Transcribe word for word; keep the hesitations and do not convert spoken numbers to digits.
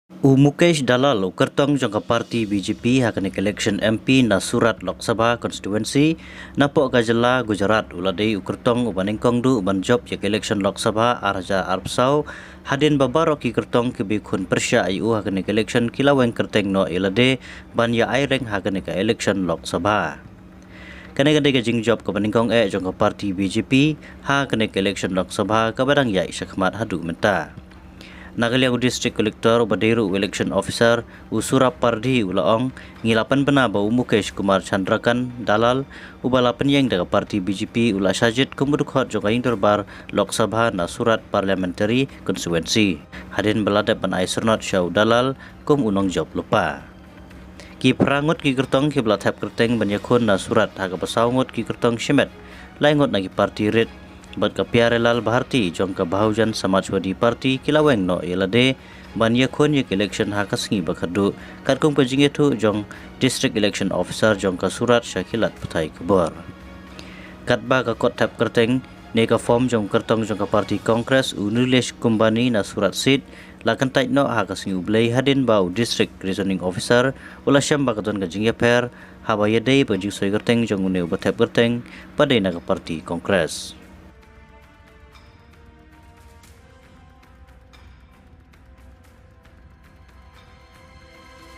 U Mukesh Dalal, u kyrtong jong ka party B J P ha kane ka election M P na Surat Lok Sabha constituency napoh ka jylla Gujarat, u la dei u kyrtong uba nyngkong duh ban jop ïa ka election Lok Sabha ar hajar arphew saw, hadien ba baroh ki kyrtong kiba khun pyrshah ïa u ha kane ka election ki la weng kyrteng noh ïa lade ban ïa aireng ha kane ka election Lok Sabha. Kane ka dei ka jingjop kaba nyngkong eh jong ka party B J P ha kane ka election Lok Sabha kaba dang ïaid shakhmat haduh mynta. Na ka liang u District Collector uba dei ruh u Election Officer, u Surab Pardhi, u la ong, ngi la pynbna ba u Mukesh Kumar Chandrakant Dalal, uba la pynïeng da ka party B J P, u la shah jied kum u dkhot jong ka ïingdorbar Lok Sabha na Surat Parliamentary Constituency, hadien ba la dep ban ai syrnod sha u Dalal kum u nongjop lypa. Ki phra ngut ki kyrtong kiba la thep kyrteng ban ïakhun na Surat, ha kaba saw ngut ki kyrtong shimet, lai ngut na ki party rit bad ka Pyarelal Bharti jong ka Bahujan Samajwadi Party ki la weng noh ïa lade ban ïakhun ïa ka election ha ka sngi ba khatduh, katkum ka jingïathuh jong District Election Officer jong ka Surat sha ki lad pathai khubor. Katba ka kot thep kyrteng ne ka form jong u kyrtong jong ka party Congress, u Nilesh Kumbani na Surat seat, la kyntait noh ha ka sngi U Blei, hadien ba u District Returning Officer u la shem ba ka don ka jingïapher haba ïadei bad ka jingsoi kyrteng jong une uba thep kyrteng ba dei na ka party Congress.